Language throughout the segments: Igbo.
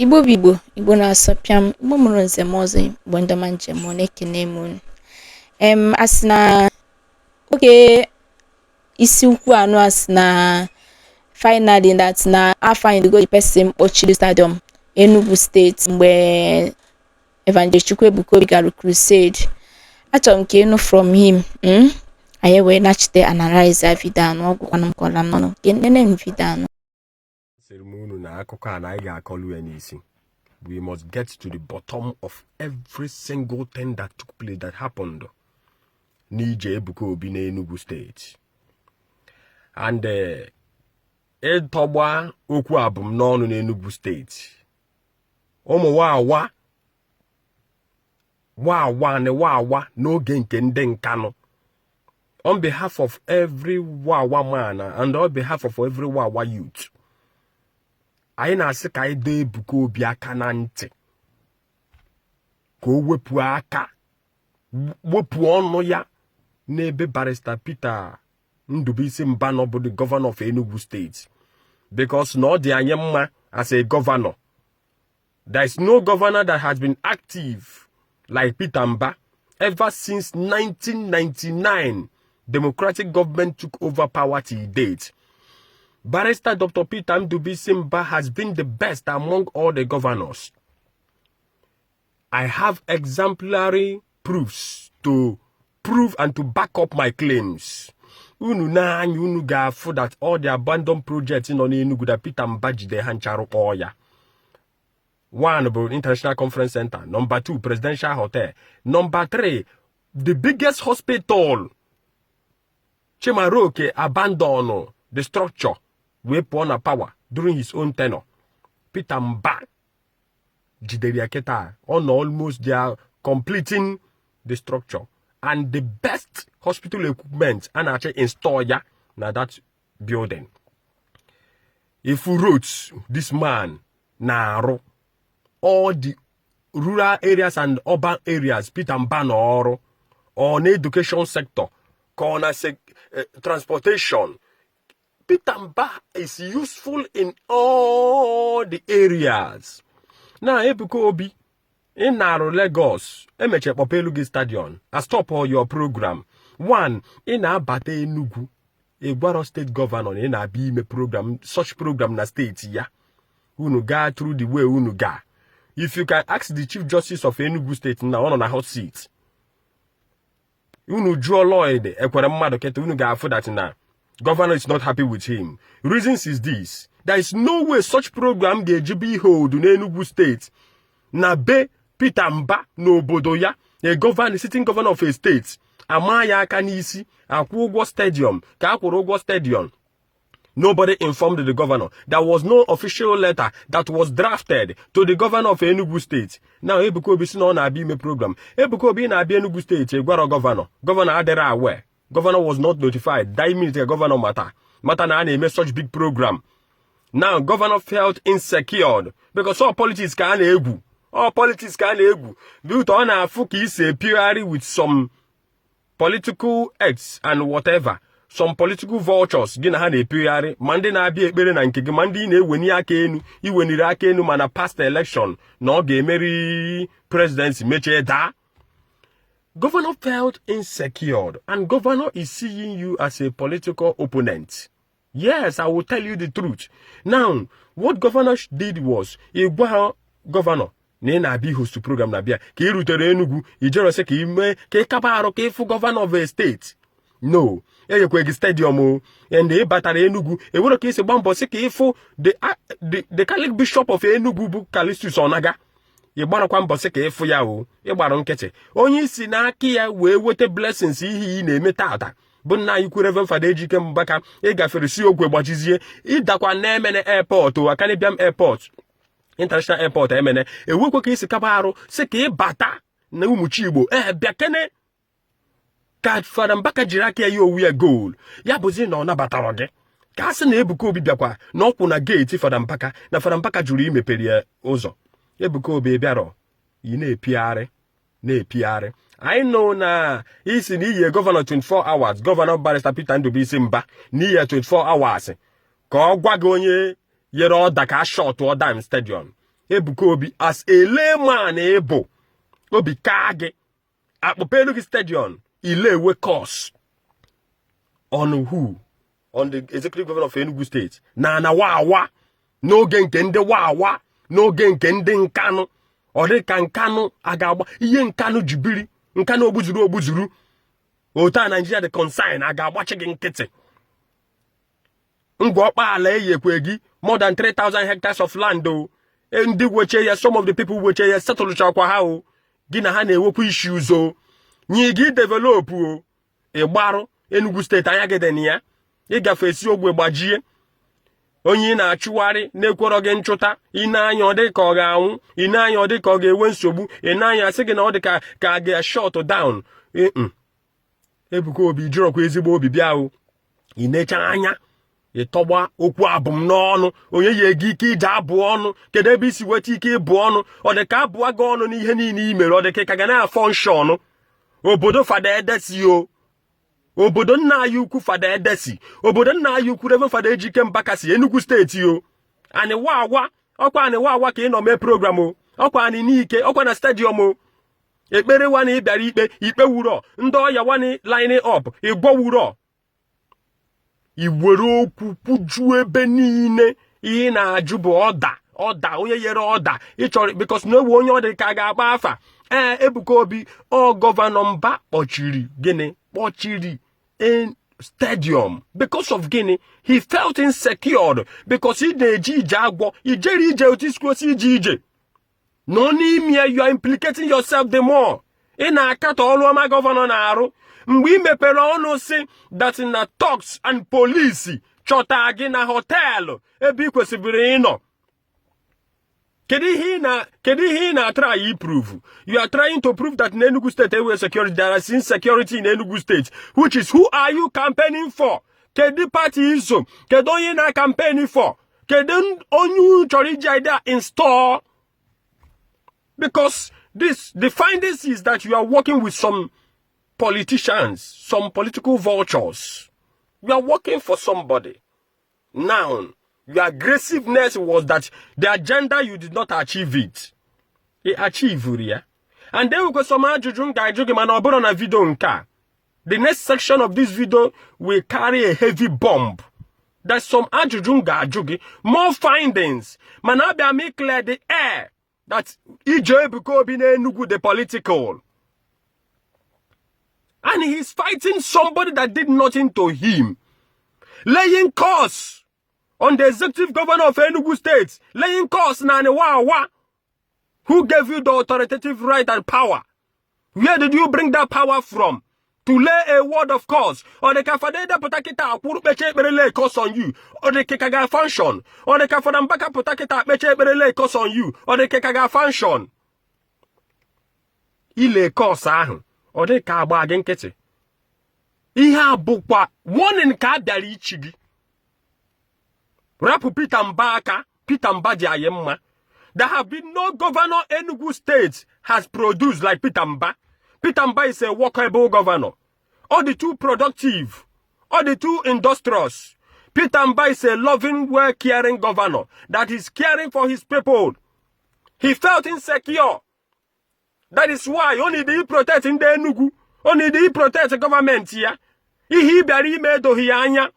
Igbo bụ Igbo, Igbo na-asọpịa m, Igbo mụrụ nze m ọzọ, Igbo ndị ọma njem ọ na-ekene m unu. A sị na oge isi ukwu anụ a sị na finally that na a find go the person kpọchiri stadium Enugu Steeti mgbe Evangelist Chukwuebuka Obi gara crusade. Achọrọ m ka ịnụ from him, Anyị wee nachite analyze video anụ ọgwụkwanụ m kọla m n'ọnụ. Nene m video anụ. Sịrị m unu na akụkọ a na anyị ga-akọlu ya n'isi. We must get to the bottom of every single thing that took place, that happened n'ije Ebuka Obi n'Enugu Steeti. And ịtọgba okwu abụm n'ọnụ n'Enugu Steeti, ụmụ wawa wawa na wawa n'oge nke ndị Nkanụ, on behalf of every Wawa man and on behalf of every Wawa youth, anyị na-asị ka anyị dee Ebuka Obi aka na ntị ka o wepụ aka, wepụ ọnụ ya n'ebe Barrister Peter Ndubuisi Mbah nọ, bụ the governor of Enugu State, because na ọ dị anyị mma as a governor. There is no governor that has been active like Peter Mbah ever since 1999 democratic government took over power till date. Barrister Dr. Peter Ndubuisi Mbah has been the best among all the governors. I have exemplary proofs to prove and to back up my claims. Unu n'anya unu ga-afụ that all the abandoned projects nọ n'Enugu that Peter Mbah jide ha ncharụ kpọọ ya. One bụ International Conference Center, number two, Presidential Hotel, number three, the biggest hospital Chimaroke abandon the structure wee pụọ na power during his own tenure. Peter Mbah jidere ya kịta, ọ nọ almost they are completing the structure and the best hospital equipment a na-achọ install ya na that building. If roads this man na-arụ, all the rural areas and urban areas, Peter Mbah na ọrụ ọ na education sector ka ọ na transportation, Peter Mbah is useful in all the areas. Na Ebuka Obi, ị na-arụ Lagos, emeche kpọpa elu gị stadium a stop all your program. One, ị na-abata Enugu, ị gwarọ steeti governor na ị na-abịa ime program, such program na steeti ya. Unu gaa through the way unu gaa. If you can ask the Chief Justice of Enugu State na ọ nọ na hot seat, unu jụọ Lloyd ekwere mmadụ kịta, unu ga-afụ that na governor is not happy with him. Reasons is this: there is no way such program ga-eji be hold n'Enugu State na be Peter Mbah n'obodo ya, a governor, sitting governor of a state, ama ya aka n'isi, akwụ ụgwọ stadium ka a kwụrụ ụgwọ stadium. Nobody informed the governor. There was no official letter that was drafted to the governor of Enugu State. Now Ebuka Obi si na ọ na-abịa ime program. Ebuka Obi na-abịa Enugu State, gwara governor. Governor adịrị aware. Governor was not notified. That minute governor mata. Mata na a na-eme such big program. Now governor felt insecure because all politics ka a na-egwu. All politics ka a na-egwu. But ọ na-afụ ka isi epigharị with some political acts and whatever. Some political vultures gị na ha na-epigharị, ma ndị na-abịa ekpere na nke gị, ma ndị ị na-eweni aka enu, iweniri aka enu mana past election na ọ ga-emeri presidency, mechie daa. Governor felt insecure and governor is seeing you as a political opponent. Yes, I will tell you the truth. Now, what governor did was ị gwa ha governor na ị na-abịa host program na bịa ka ị rutere Enugu, ijerose ka ị mee ka ị kaba arụ ka ịfụ governor of a state. No, enyekwe gị stadium o, and ị batara Enugu, ewere ka isi gba mbọ sị ka ịfụ the Catholic Bishop of Enugu bụ Callistus Onaga, ị gbarakwa mbọ sị ka ịfụ ya o, ị gbara nkịtị. Onye isi n'aka ya wee weta blessings ihe ị na-eme tata bụ nna anyị kwu Reverend Fada Ejike Mbaka. Ị gafere si ogwe gbajizie, ịdakwa na Emene airport, Akanu Ibiam Airport, International Airport Emene, ewekwe ka isi kaba arụ sị ka ị bata na Ụmụchi Igbo ee bịa kene ka Fada Mbaka jiri aka ya owu ya goal ya bụzi na ọ nabatara gị, ka a sị na Ebuka Obi bịakwa na ọkwụ na gate Fada Mbaka na Fada Mbaka jụrụ imepere ya ụzọ. Ebuka Obi bịarọ, ị na-epigharị na-epigharị. Anyị nụ na isi na iye governor 24 hours, Governor Barrister Peter Ndubuisi Mbah, n'iye 24 hours ka ọ gwa gị onye nyere ọda ka a shut down stadium. Ebuka Obi, as a layman, ịbụ obi kaa gị akpụpelu gị stadium, ilewe curse on who? On the executive governor of Enugu State na na wawa n'oge nke ndị wawa, n'oge nke ndị Nkanụ. Ọ dị ka Nkanụ a ga-agba ihe Nkanụ ji biri Nkanụ ogbuzuru ogbuzuru otu a Nigeria dị concern a ga-agbachi gị nkịtị. Ngwa ọkpaala eyekwe gị more than 3000 hectares of land o. Ndị weche ya, some of the people weche ya, setụlụchakwa ha o. Gị na ha na-ewekwa issues o. Nyi gị develop o, ịgbarụ Enugu Steeti anya gị dị na ya. Ịgafe esi ogwe gbajie onye ị na-achụgharị na-ekwerọ gị nchụta. Ị na-anya, ọ dị ka ọ ga-anwụ. Ị na-anya, ọ dị ka ọ ga-enwe nsogbu. Ị na-anya, asị gị na ọ dị ka ka a ga-shut down. Ebuka Obi, jụrọkwa ezigbo obi bịa o. Ị necha anya, ịtọgba okwu abụm n'ọnụ. Onye yi ego ike ije abụ ọnụ? Kedu ebe isi weta ike ịbụ ọnụ? Ọ dị ka abụọ gị ọnụ n'ihe niile i mere. Ọ dị ka ị ka ga na-afunction. Obodo Fada Edesi o, obodo nna anyị ukwu Fada Edesi, obodo nna anyị ukwu Reverend Fada Ejike Mbaka si Enugu Steeti o. Anị wawa, ọkwa anị wawa ka ị nọ mee program o. Ọkwa anị n'ike, ọkwa na stadium o. Ekpere wani ị bịara ikpe ikpe wuro ndị ọya wani line up ịgwọ wuro. Iwere okwu kwujuo ebe niile. Ihe ị na-ajụ bụ ọda ọda onye yere ọda ịchọrọ, because na ewu onye ọ dị ka a ga-agba afa. Ee, Ebuka Obi, ọ Governor Mba kpọchiri gịnị? Kpọchiri stadium because of gịnị? He felt insecure because ị na-eje ije agwọ ijere ije otu isi kwesị ije ije nọ n'ime ya. You are implicating yourself the more ị na-akatọ ọrụ ọma governor na-arụ. Mgbe ị mepere ọnụ si that na thugs and police chọta gị na hotel ebe ị kwesịrị ịnọ, kedu ihe ị na-try prove? You are trying to prove that in Enugu State enwere security. There is insecurity in Enugu State, which is, who are you campaigning for? Kedu party iso? Kedu onye na campaigning for? Kedu onye unu chọrọ iji idea install? Because this, the findings is that you are working with some politicians, some political vultures. You are working for somebody. Now, your aggressiveness was that the agenda, you did not achieve it. Ị achieve ya. And then we some ajụjụ m ga-ajụ gị, mana ọ bụrụ na video nke a. The next section of this video will carry a heavy bomb. There's some ajụjụ m ga-ajụ gị, more findings, mana abịa m clear the air that ije Ebuka Obi n'Enugu, the political, and he's fighting somebody that did nothing to him, laying curse on the executive governor of Enugu State, laying curse na Wawa. Who gave you the authoritative right and power? Where did you bring that power from to lay a word of curse? Ọ dị ka Fada edepụta kịta akwụrụ kpeche ekpere lay curse on you, ọ dị ka ga function? Ọ dị ka Fada Mbaka pụta kịta kpeche ekpere lay curse on you, ọ dị ka ga function? Ile curse ahụ, ọ dị ka agba gị nkịtị. Ihe a bụkwa warning ka a bịara ichi gị. Rapụ Peter Mba aka. Peter Mba dị anyị mma. There have been no governor Enugu State has produced like Peter Mba. Peter Mba is a workable governor. All the too productive, all the too industrious. Peter Mba is a loving, well-caring governor that is caring for his people. He felt insecure. That is why only the protect ndị Enugu, only the protect government ya. Ihe ị bịara ime edoghị ya anya.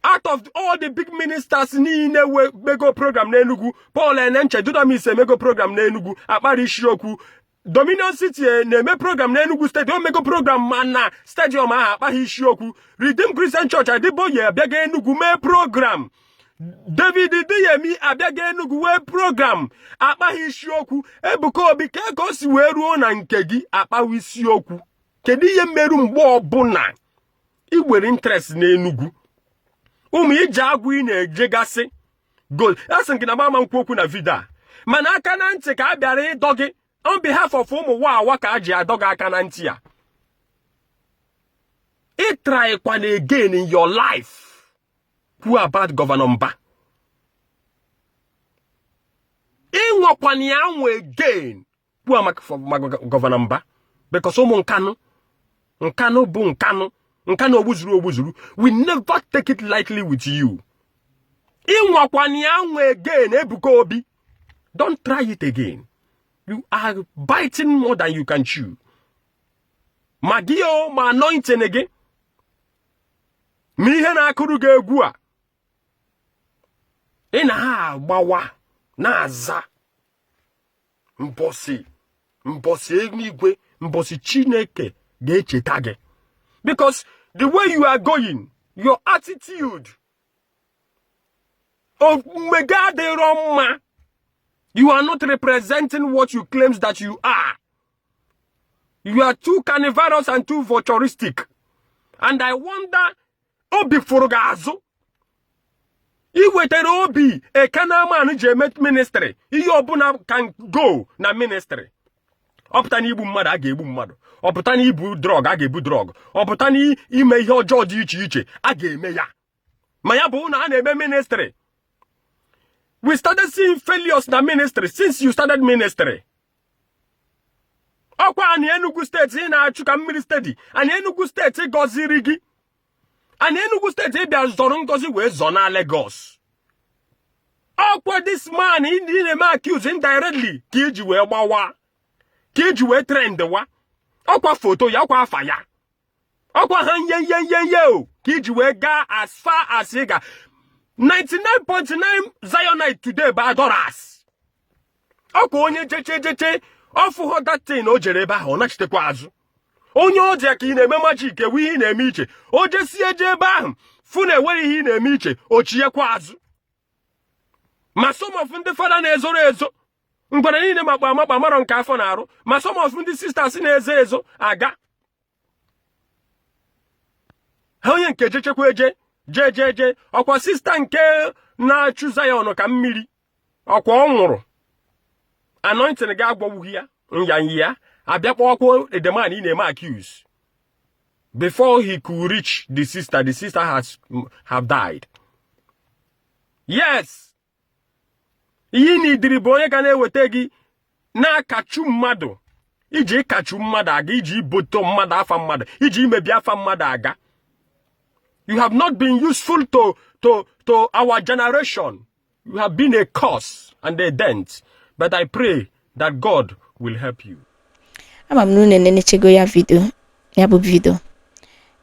Out of all the big ministers niile we mego program n'Enugu, Paul Enenche, Dudamis emego program n'Enugu, akpara isiokwu. Dominion City na-eme program n'Enugu Steeti, o mego program mana stadium ahụ akpaghị isiokwu. Redeemed Christian Church Adeboye abịago Enugu mee program. David Deyemi abịago Enugu wee program, akpaghị isiokwu. Ebuka Obi, ka ka o si wee ruo na nke gị akpaghị isiokwu? Kedu ihe mmerụ mgbe ọbụla ị nwere interest n'Enugu? Ụmụ ije agwụ ị na-ejegasị go, asị gị na mama nkwu okwu na video a, mana aka na ntị ka a bịara ịdọ gị on behalf of ụmụ wawa ka a ji adọ gị aka na ntị a. Ị trykwana again in your life kwuo about Governor Mba. Ịnwakwana ya anwa again kwuo maka Governor Mba, because ụmụ Nkanụ, Nkanụ bụ Nkanụ, Nkanụ ogbuzuru ogbuzuru, we never take it lightly with you. Ịnwakwana ya anwa again, Ebuka Obi. Don't try it again. You are biting more than you can chew. Ma gị o, ma anointing gị, ma ihe na-akụrụ gị egwu a ị na-agbawa na-aza mbọsị mbọsị eluigwe, mbọsị Chineke ga-echeta gị, because the way you are going, your attitude, omume gị adịrọ mma. You are not representing what you claims that you are. You are too carnivorous and too vulturistic, and I wonder, obi fụrụ gị azụ ị wetara obi ekanaman ji eme ministry. Ihe ọbụla can go na ministry. Ọ pụta na igbu mmadụ, a ga-egbu mmadụ. Ọ pụta na ibu drug, a ga-ebu drug. Ọ pụta na ime ihe ọjọọ dị iche iche, a ga-eme ya. Ma ya bụ na a na-eme ministry, we started seeing failures na ministry since you started ministry. Ọkwa anyị Enugu Steeti ị na-achụ ka mmiri steady. Anyị Enugu Steeti gọziri gị. Anyị Enugu Steeti ịbịa zọrọ ngọzi wee zọ na Lagos. Ọkwa this man ị na-eme accuse indirectly ka iji wee gbawa, ka iji wee trend wa. Ọkwa foto ya, ọkwa afa ya, ọkwa ha nye nye nye nye o ka iji wee gaa as far as ị ga. 99.9 Zionite today bụ adorers. Ọkwa onye jeche jeche ọfụhụ datin o jere ebe ahụ, ọ nachitekwa azụ. Onye ọ dị ka ị na-eme magic, ewe ihe ị na-eme iche. O jesie eje ebe ahụ, fụ na enweghị ihe ị na-eme iche, o chinyekwa azụ. Ma some of ndị fada na-ezoro ezo, ngwere niile makpa amakpa marọ nke afọ na-arụ. Ma some of ndị sisters na-ezo ezo aga ha, onye nke jechekwa eje jee jee jee. Ọkwa sister nke na-achụ Zion ka mmiri, ọkwa ọ nwụrụ. Anointing gị agwọwughị ya nyanya ya abịa kpọọkwa the man ị na-eme accuse. Before he could reach the sister, the sister has have died. Yes, ihe ị nidiri bụ onye ga na-eweta gị na-akachu mmadụ, iji ịkachu mmadụ aga, iji iboto mmadụ afa mmadụ, iji imebi afa mmadụ aga. You have not been useful to our generation. You have been a curse and a dent, but I pray that God will help you. Ama m na unu enenechego ya video, ya bụ video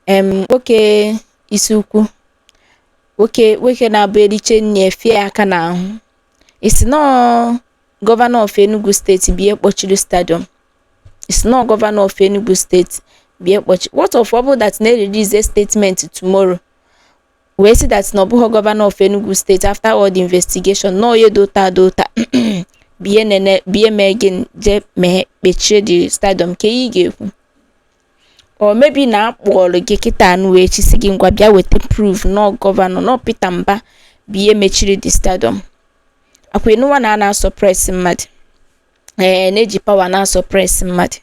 nwoke isi ukwu, nwoke nwoke na-abụ eliche nri efie aka n'ahụ. Isi nọọ Governor of Enugu Steeti bụ ihe kpọchiri stadium. Isi nọọ Governor of Enugu Steeti bụ ihe kpọchi. What of ọ bụ that na release statement tomorrow wee sị that na ọ bụghị Governor of Enugu State, after all the investigation, nọọ onye dota dota bụ ihe nene, bụ ihe mee gị je mee kpechie the stadium? Ka ihe ị ga-ekwu? Or maybe na akpọrọ gị kịta anụ wee chisi gị, ngwa, bịa weta proof nọ governor nọ Peter Mba bụ ihe mechiri the stadium. Akwa ịnụwa na a na-asuppress mmadụ, ee, na-eji power na-asuppress mmadụ.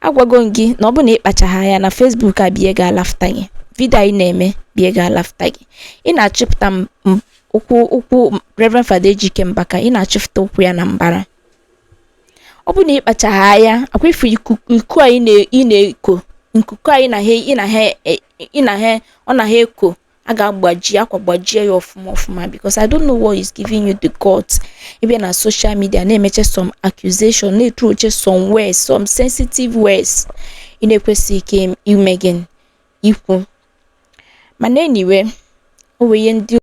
Agwago m gị na ọ bụ na ịkpachaghị anya na Facebook a bie ga-alafta gị. Video anyị na-eme bie ga-alafta gị. Ị na-achụpụta ụkwụ ụkwụ Reverend Fada Ejike Mbaka, ị na-achụpụta ụkwụ ya na mbara. Ọ bụ na ịkpachaghị anya, akwa ifu ikuku a ị na-eko, nkuku a ị na ị na ị na ọ na ha eko, a ga-agbaji akwa gbajie ya ọfụma ọfụma, because I don't know what is giving you the guts ịbịa na social media na-emeche some accusation, na-etruche some words, some sensitive words ị na-ekwesịghị ike ime gị ikwu. Mana anyway, o nwere ihe ndị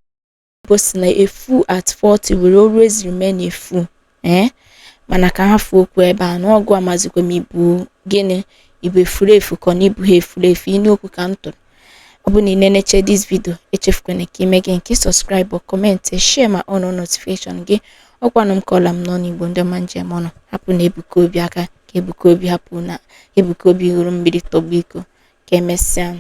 Igbo si na a fool at 40 will always remain a fool. Ee, mana ka ha fuo okwu ebe a n'ọgụ, amazikwa m ibu gịnị, ibu efuru efu ka ọ na ibu ha efuru efu. Ịnụ okwu ka m tụrụ. Ọ bụ na ị na-eneche this video, echefukwana ka ime gị nke subscribe, comment, share ma on notification gị. Ọkwanụ m kọla m n'ọnụ Igbo, ndị ọma njem ọnụ. Hapụ na Ebuka Obi aka, ka Ebuka Obi hapụ na Ebuka Obi hụrụ mmiri tọgbọ iko. Ka emesịa.